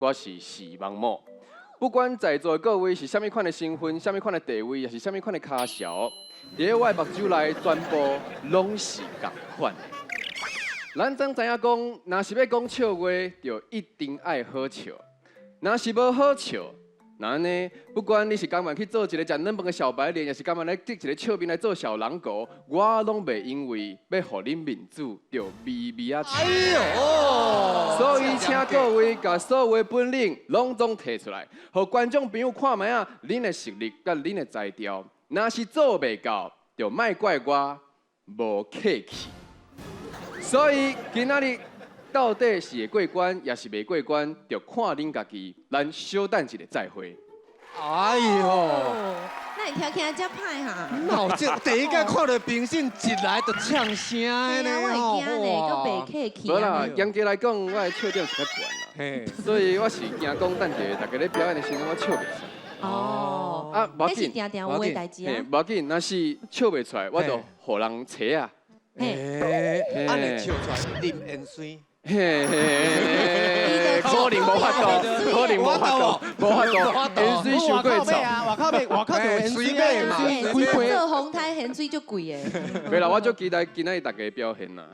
我是視網膜。不管在座的各位是啥物款的身份、啥物款的地位，抑是啥物款的跤潲，佇我的目睭內，全部攏是仝款的。咱總知影講，若是欲講笑話，就一定愛好笑。若是無好笑，那按呢？不管你是甘願去做一个食軟飯的小白臉，抑是甘願來得一个笑面來做小狼狗，我攏袂因為欲予恁面子，就微微仔笑。哎喲，所以請各位共所有的本領攏總提出來，予觀眾朋友看覓仔，恁的實力佮恁的才調。若是做袂到，就莫怪我無客氣。所以今仔日到底是會過關，抑是袂過關，就看恁家己。咱小等一下再會。哎喲，那你聽起來遮歹哈？那有這第一擺看著評審一來就嗆聲的呢，我會驚呢，閣袂客氣。無啦，嚴格來講，我的笑點是較懸啦，所以我是驚講等下大家咧表演的時陣，我笑袂出來。哦，啊，無要緊，這是定定有的代誌啊。無要緊，若是笑袂出來，我就予人揣啊。嘿，按呢笑出來啉鹽水。嘿嘿，可能無法度，可能無法度，無法度，鹽水傷過臭。外口賣，外口就鹽水買嘛。做風颱鹽水足貴的。袂啦，我足期待今仔日大家的表現啦。